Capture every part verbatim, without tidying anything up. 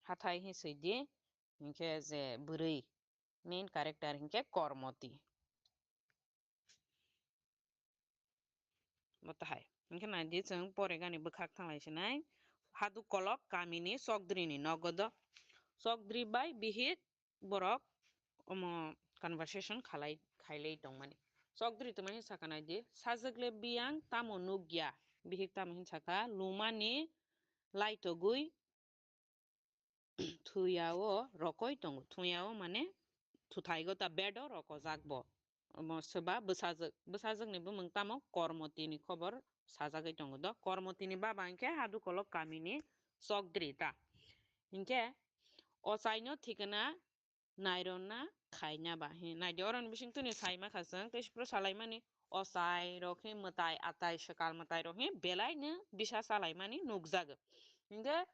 Hathai hi swi di, hinkhe je bwrwi, main character hinkhe Kormoti. Bo tahai. Hinkhe nai di, chwng pore gani bwkhak thanglai sinai. Hadu kolok kamini Chokdri ni nogo do. Chokdri bai bihik borok omo conversation khalai, khailai tongmani. Chokdri tongmani sakha nai di, sajwk le biyang tamo nukya. Bihik tamo hin sakha, lumani laitogwi thuyao rokoi tongo. Thuyao mane thuthaigo ta bed o rokojak bo. Omo soba bwsajwk, bwsajwk ni bumung tamo Kormoti ni khobor sajagwi tongo do. Kormoti ni baba hinkhe hadu kolok kamini Chokdri ta. Hinkhe ochaino thikna nairona khaina ba. Hi, naidi, oroni bisingtwi ni sai ma kha chwng, tei sipro salaimani ochai rok hi mwtai atai swkal mwtai rok hi belai no bisa salaimani nukjago. Hinkhe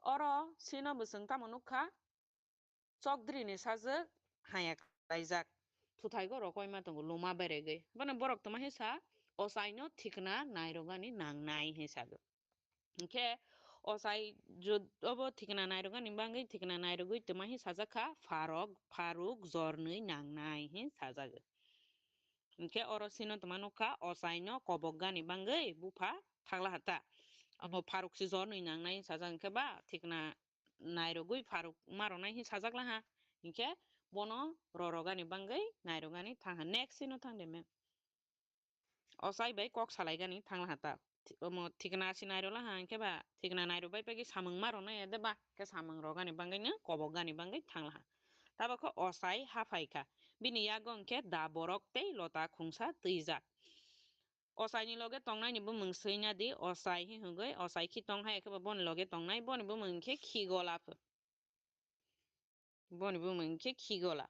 oro sino bo chwng tamo nukha, Chokdri ni sajwk haya khlaijak, thuthaigo rokoi ma tongo luma beregwi. Bono borok tongma hi sa, ochaino thikna nairogani nangnai hi sago. Hinkhe ochai jud-, obo thikna nairogani bangwi thikna nairogwi tongma hi sajak kha, pharok, pharuk jornwi nangnai hi sajago. Hinkhe oro sino tongma nukha, ochaino kobokgani bangwi bupha thangla hata. Omo pharuk se jornwi nangnai sajak hinkhe ba thikna nairogwi pharuk ma rwnai hi sajak laha. Hinkhe bono rorogani bangwi nairogani thangha. Next sino thangde me. Ochai bai kok salaigani thanglaha ta. Thi-, omo thikna si nairo laha, hinkhe ba thikna nairo bai pagi samung ma rwna ya de ba, khe samung rogani bangwi no kobok gani bangwi thanglaha. Tabok khe ochai haphai kha. Bini yago hinkhe da borok tei lota khungsa twijak. Ochai ni loge tongnai ni bumung swina di, ochai hi hwngwi, ochai khi tong hai khe ba boni loge tongnai, boni bumung hinkhe khigola pho. Boni bumung hinkhe khigola.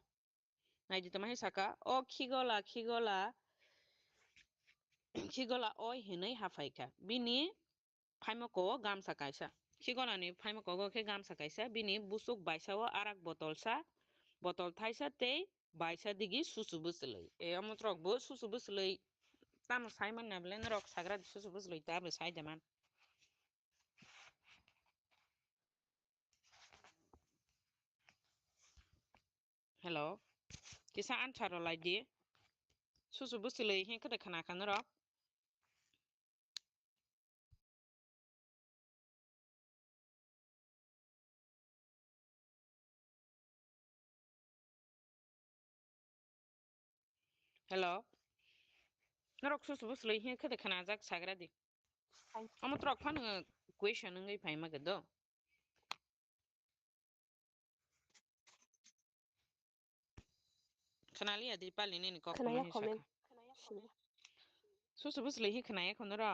Naidi tongma hai saka, o khigola, khigola, khigola oi hinwi haphai kha. Bini phaimoko o gamsa kaisa. Khigolani phaimoko o khe gamsa kaisa. Bini busuk baisa o arak botolsa, botol thaisa tei baisa digi susu bwswlwi. E, omo trok bo susu bwswlwi. Tamo sai man na bwle norok sagra di susu bwswlwi ta bwle sai de man. Hello. Kisa answer rw lai di. Susu bwswlwi hinkhe de khna kha norok. Hello. Norok susu bwswlwi hinkhe de khna jak sagra di. Omo trok phano question wngwi phai ma khe do. Khwnaliya di pali nini kok khwnaya tongmani comment saka. Susu bwswlwi hi khwnaya khunuro.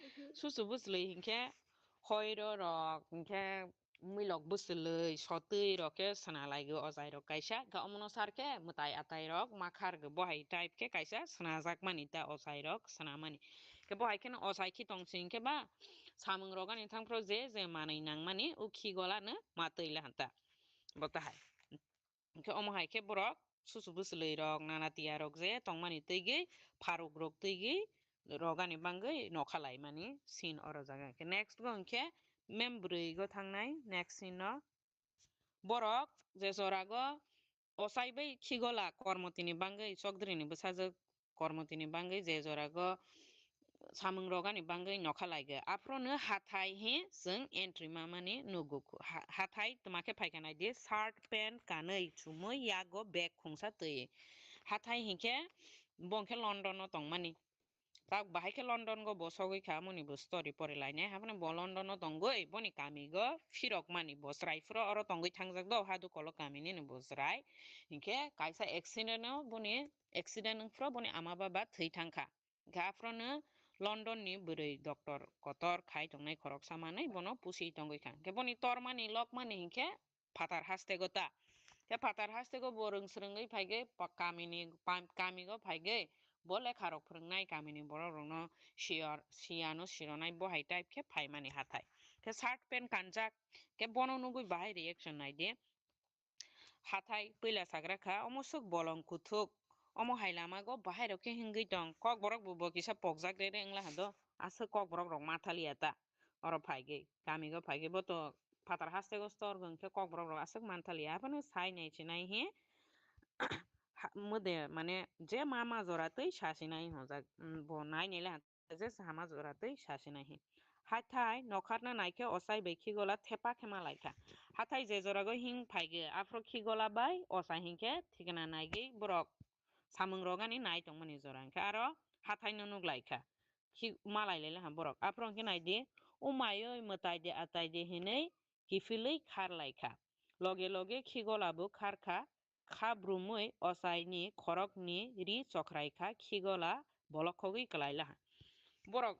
Mhm. Susu bwswlwi hinkhe hoiro rok hinkhe mwilok bwswlwi sotwi rok khe swnalaigo ojai rok kaisa, khe omono sar khe mwtai atai rok makhar khe bohai type khe kaisa swnajakmani ta ojai rok swnamani. Khe bohai kheno ojai khi tong sing khe ba samung rok ani thangphro je je manwi nangmani o khi gola no ma twi la hanta bo tahai. Hinkhe omo hai khe borok susu bwswlwi rok nana tiya rok je tongmani twigwi pharuk rok twigwi rogani bangwi nokha laimani scene oro jaga. Hinkhe next go hinkhe mem bwrwi go thangnai next scene no. Borok je jorago ochai bai khigola Kormotini bangwi Chokdrini bwsajwk Kormotini bangwi je jorago samung rogani bangwi nokha laigo. Aphrono hathai hi chwng entry mamani nugo. Ha-, hathai tma khe phaikha naidi, shirt pant kanwi chumui yago bag khungsa twi. Hathai hinkhe bo hinkhe London o tongmani. Tak bahai khe London go bo sogwi kha, amoni bo story pori lainai. Haphano bo London o tongwi boni kami go phirok mani bo chwrai phuro oro tongwi thangjak do, hadu kolok kami nini bo chwrai. Hinkhe kaisa accident o boni, accident wng phuro boni ama baba thwi thang kha. Hinkhe aphrono London ni bwrwi doctor kotor khai tongnai khoroksa manwi bono pusi tongwi kha. Hinkhe boni tormani lokmani hinkhe phatar hastego ta. Khe phatar hastego bo rwng swrwngwi phaigwi pa-, kamini, pa-, kamigo phaigwi bo lekha rok phwrwngnai kamini borok rokno siyor, siyano sironai bo hai type khe phaimani hathai. Khe shirt pant kanjak, khe bono nugwi bahai reaction naidi. Hathai puila sagra kha, omo swk bolong kuthuk, omo hai lama go bahai rok khe hingwi tong, kokborok bo bo kisa pokjak re re wngla hado, aswk kokborok rok ma thaliya ta. oro phaigwi, kamigo phaigwi, bo to phatar hastego storgo hwnkhe kokborok rok aswk manthalia, haphano sai nai chinai hi, ha, mwde mane je mama jora twi sa chinai hwnjak, mm, bo nai nai le je sama jora twi sa chinai hi. Hathai nokharna naikhe ochai bai khigola thepa khe malaikha. Hathai je jorago hing phaigwi, aphro khigola bai ochai hinkhe thikna naigwi borok samung rogani nai tongmani jora hinkhe aro hathaino nuk laikha. Khi-, malai lele ha borok. Aphro hinkhe naidi, "O mayoi, mwtai de atai de," hinwi kiphilwi khar laikha. Loge loge khigola bo kharkha, kha brumwi ochaini khorokni ri chokhraikha, khigola bolok khogwi kwlai laha. Borok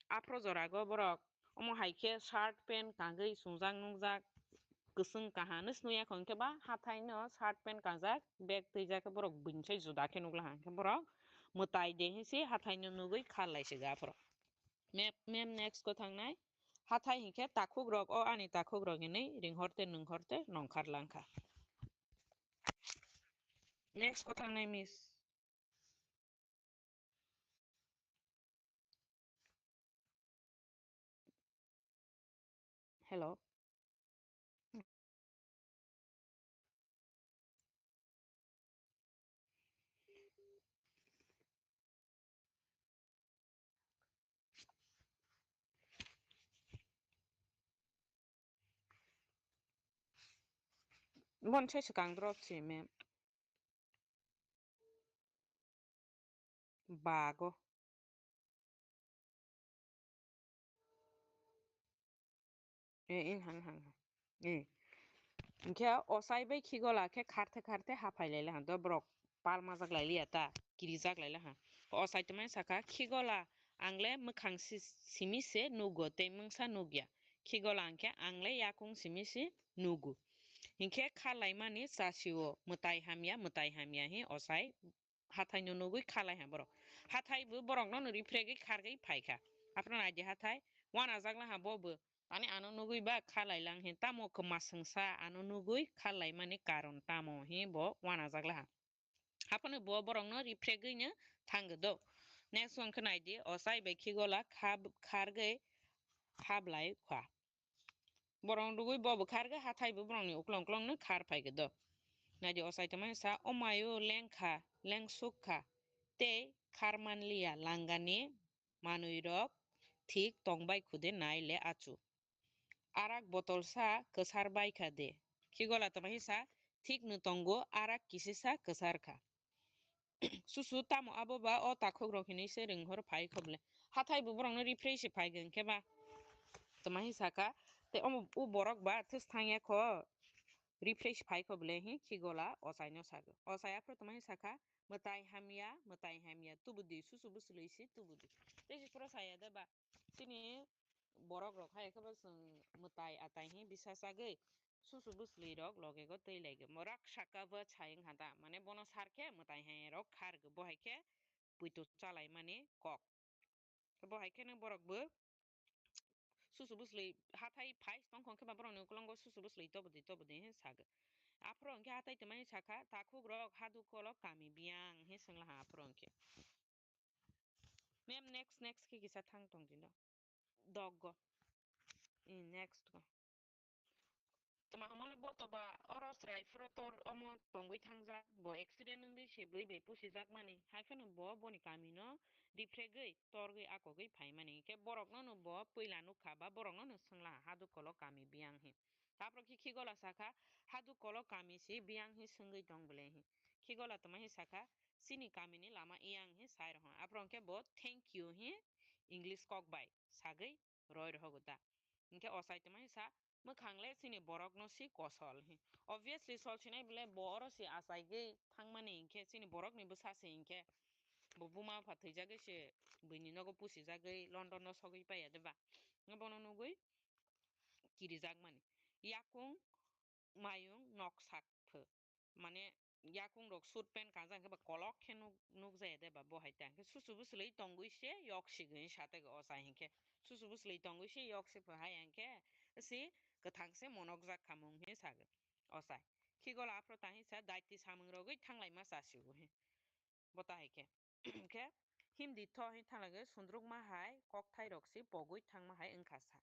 aphro jorago borok omo hai khe shirt pant kangwi chwngjak nungjak kwchwng kaha hinwi swnwi yakho, hinkhe ba hathaino shirt pant kangjak bag twijak khe borok buini sai juda khe nukla ha, hinkhe borok mwtai de hinwi se hathaino nugwi khar lai se ga aphro. Mem, mem next ko thangnai. Hathai hinkhe takhuk rok, o ani takhuk rok hinwi ringhorte nunghorte nongkhar langkha. Next ko thangnai miss. Hello. Bon se swkang drop se mem. Bago. E, in hang hang. E. Hinkhe ochai bai khigola khe kharte kharte haphai lai laha. Do borok palmajak lai liya ta, kirijak lai laha. Ochai tongmani saka, "Khigola, ang le mwkhang si-, simi se nugo tei mungsa nukya. Khigola hinkhe ang le yakung simi se nugo." Hinkhe khar laimani chasio, "Mwtai hamya, mwtai hamya," hi ochai hathaino nugwi khar lai ha borok. Hathai bo borokno no ripregwi khargwi phaikha. Aphano naidi hathai, wanajak laha bo bo. Ani ano nugwi ba khar lai lang hin, tamo kwma swngsa ano nugwi khar laimani karon tamo hi bo wanajak laha. Aphano bo borokno ripregwino thangwi do. Next one khe naidi, ochai bai khigola khab-, khargwi hablai kha. Borok rwgwi bo bwkhargwi hathai bo borokni uklong uklongno khar phaikhe do. Naidi ochai tongmani sa, "O mayo lengkha, lengsukha, tei khar manliya langani manwirok thik tongbai khude nai le achu. Arak botol sa kwsar baikha de." Khigola tongmani sa, "Thik no tongo, arak kisisa kwsar kha." Susu tamo abo ba o takhuk rok hinwi se ringhor phai kho bwle. Hathai bo borok no riphrei se phai gwn khe ba. Tama hi saka, te omo u borok ba thus thang ya kho, riphrei se phai kho bwle hi khigola ochai no sago. Ochai aphro tama hi saka, "Mwtai hamya, mwtai hamya, tubudi, susu bwswlwi se tubudi." Tei se phoro saya de ba, chini borok rok hai khe bo chwng mwtai atai hi bisa chagwi susu bwswlwi rok loge go twi lai gwi. Morak saka bo chai wng kha da, mane bono sar khe mwtai hai rok khar gwi, bo hai khe puitu chalaimani kok. Bo hai kheno borok bo susu bwswlwi hathai phai tong kho khe ba borok ni ukulungo susu bwswlwi tobodi tobodi he sa gwi. Aphuru hwnkhe hathai tongmani sakha, "Takhuk rok hadu kolok kami biyang," he swng laha aphuru hwnkhe. Mem next, next khe kisa thang tong di no. Dog go. In next go. Tama hwnmale bo to ba oro chwrai phuru tor omo tongwi thangjak, bo accident wngwi se bwrwi bai pusijakmani, hai phano bo boni kamino riphragwi torgwi akogwi phaimani, hinkhe borokno no bo puila nukha ba borokno no swngla, "Hadu kolok kami biyang?" hi. Aphuru khe khigola sakha, "Hadu kolok kami se biyang?" hi swngwi tong bwle hi. Khigola tama hi sakha, "Chini kamini lama iyang," hi sai rwkha. Aphuru hwnkhe bo "Thank you," hi English kok bai sagwi roi rohogo da. Hinkhe ochai tongmani sa, "Mwkhang le chini borok no si kosol," hi. Obviously sol sinai bole bo oro si achaigwi thangmani, hinkhe chini borok ni bwsa se hinkhe bo buma bupha thwijagwi se buini nogo pusijagwi London no sogwi paiya de ba. Bono nugwi kirijakmani. Yakung mayung nok sak pho. Mane yakung rok suit pant kanjak hinkhe ba kolok khe nuk-, nukjaya de ba bo hai ta. Hinkhe susu bwswlwi tongwi se yok sigwi sa tei ochai hinkhe. Susu bwswlwi tongwi se yok si pho hai hinkhe si kwthang se monokjak kha mung hi sagwi ochai. Khigola aphuru ta hi sa daiti samung rogwi thanglai ma cha sigo hi. Bo ta hai khe. Hinkhe himdi tho hi thanglai sundrukma hai kokthai rok si pogwi thangma hai wngkha sa.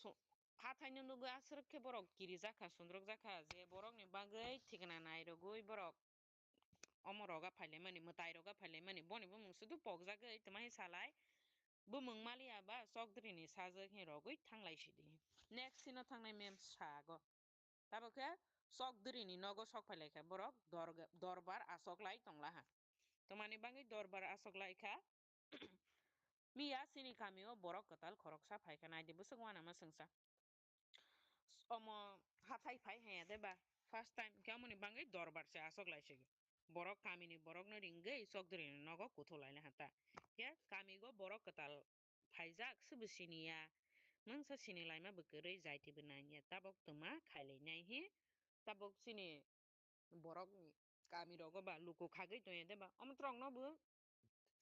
su-, hathaino nugwi aswrwk khe borok kirijakha, sundrukjakha, je borokni bagwi thikna nairogwi borok omo roga phailaimani, mwtai roga phailaimani, boni bumung sudu pokjagwi twmai salai, bumung maliya ba chokdrini sajwk hinwi rogwi thanglai sidi. Next hino thangnai mem sago. Tabuk khe chokdrini nogo sok phailaikha borok dorga-, dorbar achoklai tonglaha. Twmani bagwi dorbar achoklaikha. Miya chini kamio borok kwtal khoroksa phaikha, naidi bwswk uanama swngsa. Omo hathai phai haya de ba? First time khe omoni bagwi dorbar se achoklaisigi. Borok kamini borokno ringwi chokdrini nogo kuthuk laina hata. Khe kamigo borok kwtal phaijak, sobo siniya. Mungsa sini laima bo kwrwi, jaiti bo nangya. Tabuk twma khailainai hi. Tabuk chini borokni kamirogo ba luku khagwi tongya de ba? Omo twrokno bo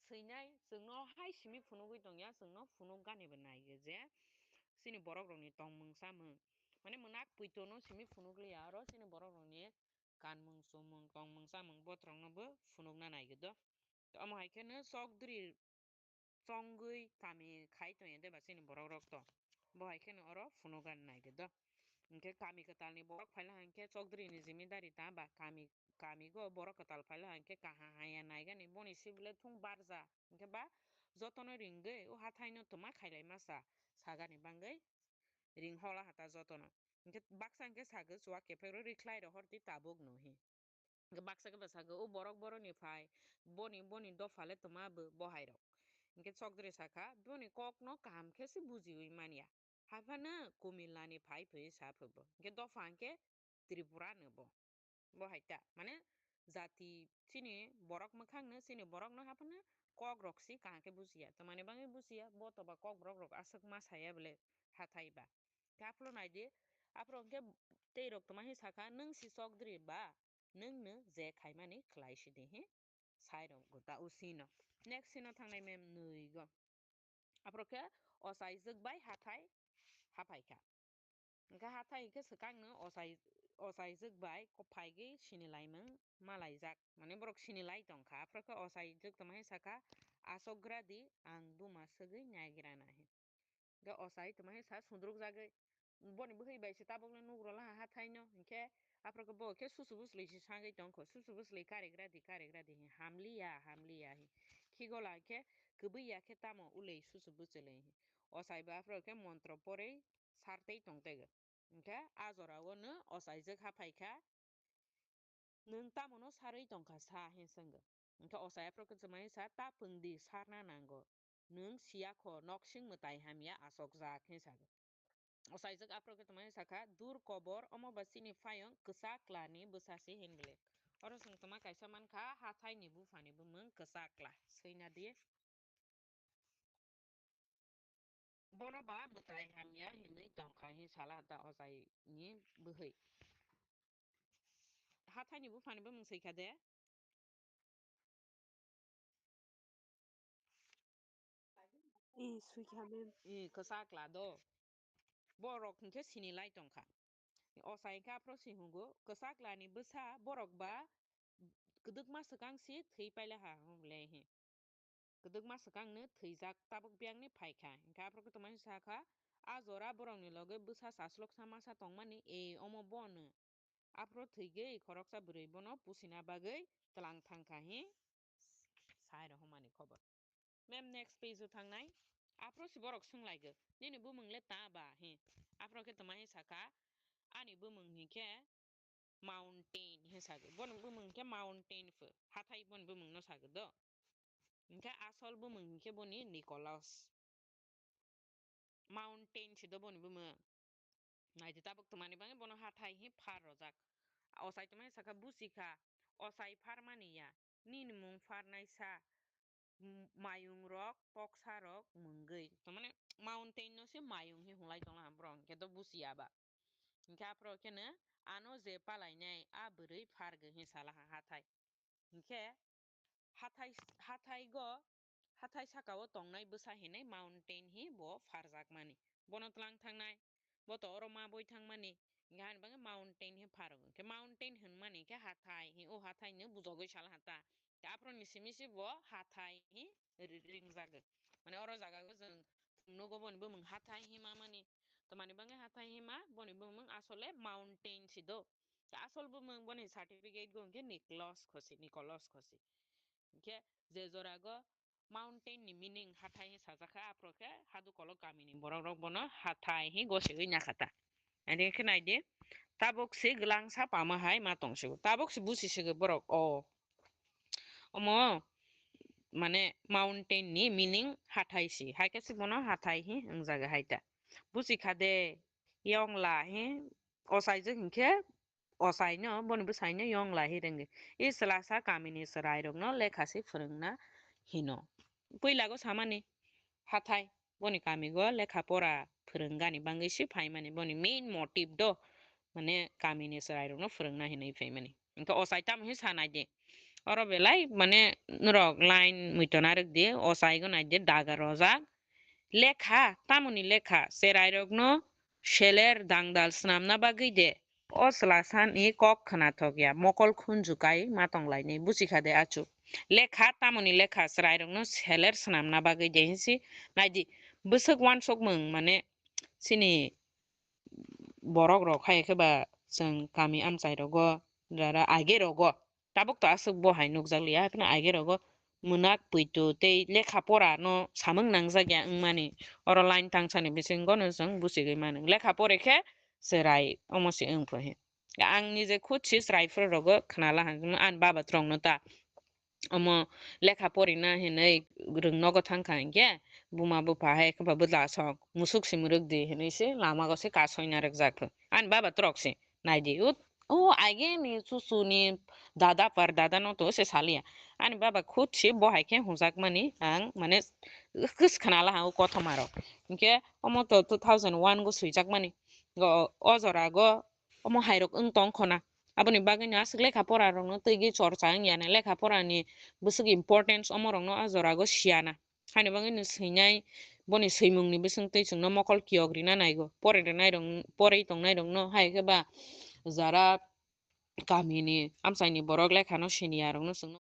swinai, chwngno hai simi phunugwi tongya, chwngno phunuk gani bo naigo je chini borokrokni tongmung chamung. Mane mwnak puitono simi phunukliya, oro chini borokrokni kanmung, chumung, tongmung, chamung botrokno bo phunukna naigo do. Omo hai kheno chokdri chongwi kami khai tongya de ba chini borokrok to. Bo hai kheno oro phunukna naigo do. Hinkhe kami kwtalni borok phaila hinkhe chokdrini jimidari ta ba kami, kamigo borok kwtal phaila hinkhe kaham haya naigani boni sibole thung barja. Hinkhe ba jotono ringwi o hathaino twma khailai masa sagani bagwi ring hola hata jotono. Hinkhe baksa hinkhe sagwi chuwak kephek rw rikhlai rohor twi tabuk no hi. Hinkhe baksa khe ba sagwi, "O borok boroni phai, boni, boni dopha le twma bo, bo hai rok." Hinkhe chokdri sakha, "Boni kokno kaham khe se bujiwi manya. Haphano Kumilani phai phwi sa phwbo. Hinkhe dopha hinkhe Tripura no bo." Bo hai ta, mane jati chini borok mwkhang no, chini borok no haphano kok rok si kaham khe bujiya. Twmani bagwi bujiya, bo toba kok borok rok aswk ma saya bole hathai ba. Khe aphuru nai di, aphuru hinkhe tei rok twma hi sakha, "Nwng si chokdri ba, nwng no je khaimani khlai si di," hi sai rok go ta o sino. Next sino thangnai mem nwi go. Aphuru khe ochaijwk bai hathai haphai kha. Hinkhe hathai hinkhe swkang no ochai, ochaijwk bai ko phaigwi sini laimung malaijak. Mane borok sini lai tongkha. Aphuru khe ochaijwk twma hi sakha, "Achok gra di, ang buma swgwi naigra na," hi. Ga osai twma hi sa sundruk jagwi. Boni bwhwi bai se tabuk le nugrolaha hathai no. Hinkhe aphuru khe bo khe susu bwsli se sagwi tongkho. Susu bwsli karigra di, karigra di hi. Hamliya, hamliya hi. Khigola khe kwbwi ya khe tamo ulei susu bwsli hi. Osai bo aphuru khe montro porwi sartei tongtego. Hinkhe a jora o no osaijwk haphai kha. "Nwng tamono sarwi tongkha sa?" hin swngo. Hinkhe ochai aphuru khe chwmai sa, "Ta pwngdi, sarna nango. Nwng siya kho, noksing mwtai hamya achokjak," hin sago. Ochaijwk aphuru khe chwmai sakha, "Dur kobor, omo ba chini phaiyong kwchak klani bwsa se," hin bwle. Oro chwng twma kaisa mankha, hathaini buphani bumung kwchak kla. Swina di. Bono ba mwtai hamya hinwi tongkha hin sala da ochaini bwhwi. Hathaini buphani bumung swikha de? Ee, swikha, ma'am. Ee, kwchak kla do. Borok hinkhe sini lai tongkha. Ochai khe aphuru si hungo, kwchak klani bwsa borok ba kwdwkma swkang si thwi paila ha, hwnle hi. Kwdwkma swkangno thwijak tabuk biyangni phaikha. Hinkhe aphuru khe twmani sakha, "A jora borokni loge bwsa chasloksa masa tongmani, e omo bono." Aphuru thwigwi khoroksa bwrwi bono pusina bagwi tlang thangkha hi sai rohormani khobor. Mem next page o thangnai. Aphuru si borok swnglaigwi, "Nini bumung le ta ba?" hi. Aphuru khe twmani sakha, "Ani bumung hinkhe Mountain," he sagwi. Boni bumung khe Mountain pho. Hathai boni bumung no sagwi do. Hinkhe asol bumung hinkhe boni Nicholas. Mountain si do boni bumung. Naidi tabuk twmani bagwi bono hathai hi phar rojak. Ochai twmani sakha, "Buchikha, ochai pharmani ya. Nini mung pharnai sa." M-, mayung rok, toksa rok mungwi. Tamani mountain no se mayung hi hwnlai tongla ha borok, hinkhe do buchiya ba. Hinkhe aphuru kheno ano je palainai a bwrwi phargwi hi salaha hathai. Hinkhe hathai, hathai go, hathai saka o tongnai bwsa hinwi mountain hi bo pharjakmani. Bono tlang thangnai, bo to oro ma boi thangmani. Hinkhe ani bagwi mountain hi phargo. Hinkhe mountain hwnmani hinkhe hathai hi, o hathai no bujogwi salaha ta. Aphuru ni simi si bo hathai hi ri-, ringjagwi. Mane oro jaga o chwng nugo boni bumung hathai hi ma mani. Tamani bangwi hathai hima, boni bumung asole mountain si do. Ta asol bumung boni certificate go hwnkhe Nicholas Khosi, Nicholas Khosi. Hwnkhe je jorago mountain ni meaning hathai hi sajak kha, aphuru khe Hadukolok kamini borok rok bono hathai hi gosiwi nya kha ta. Ani khe nai di, tabuk si gwlangsa pama hai ma tong sigo. Tabuk si busi sigo borok, o. Omo, mane, mountain ni meaning hathai si. Hai khe si bono hathai hi wngjago hai ta. Busi kha de, yongla hi, ochaijwk hinkhe, ochaino, boni bwsaino yongla hi rwngwi. I chwlasa kamini chwrairokno lekha si phwrwngna hino. Puila go samani, hathai, boni kamigo lekha pora phwrwnggani bangwi si phaimani, boni main motive do, mane, kamini chwrairokno phwrwngna hinwi phaimani. Hwnkhe ochai tamo hi sa nai di. Oro belai, mane, norok line muitu narwk di, ochai go nai di, daga rojak. Lekha, tamoni lekha, chwrairokno seler dangdal swnamna bagwi de. O chwlasani kok khwnathok ya, mokol khunju kai ma tong lainai, buchi kha de achu. Lekha, tamoni lekha, chwrairokno seler swnamna bagwi de hinsi nai di. Bwswk uansukmung, mane, chini borok rok hai khe ba chwng kami amchai rogo, jara age rogo, tabuk to aswk bo hai nukjak liya, hapheno age rogo mwnak puitu tei lekha pora no samung nangjak ya wngmani, oro line tangsani bisingo no chwng buchigwi mano. Lekha pore khe chwrai omo se wng pho he. Ang nije khud si chwrai phuru rogo khna la hang, ani baba twrwng no ta. Omo lekha porina hinwi rwng nogo thang kha hinkhe, buma bupha hai khe ba bwdla song musuk si mwrwk di hinwi se lama go se kasoi narwk jak kho. Ani baba twrwk se nai di, o, o age ni chuchu ni dada par dada no to se saliya. Ani baba khud si bo hai khe hwnjak mani ang mane kwskhna la ha o kothoma rok. Hinkhe omo to two thousand one go swijak mani. Go, o jora go omo hai rok wng tong khona. Aboni bagwi no aswk lekha pora rok no twi gwi chorcha wng ya na, lekha pora ni bwswk importance omo rok no a jora go siya na. Haini bagwi no swinai, boni swimung ni bwswng twi chwng no mokol kiyok rina nai go. Pore rinai rok, porwi tongnai rok no hai khe ba jara kami ni amchai ni borok lekha no siniya rok no chwng no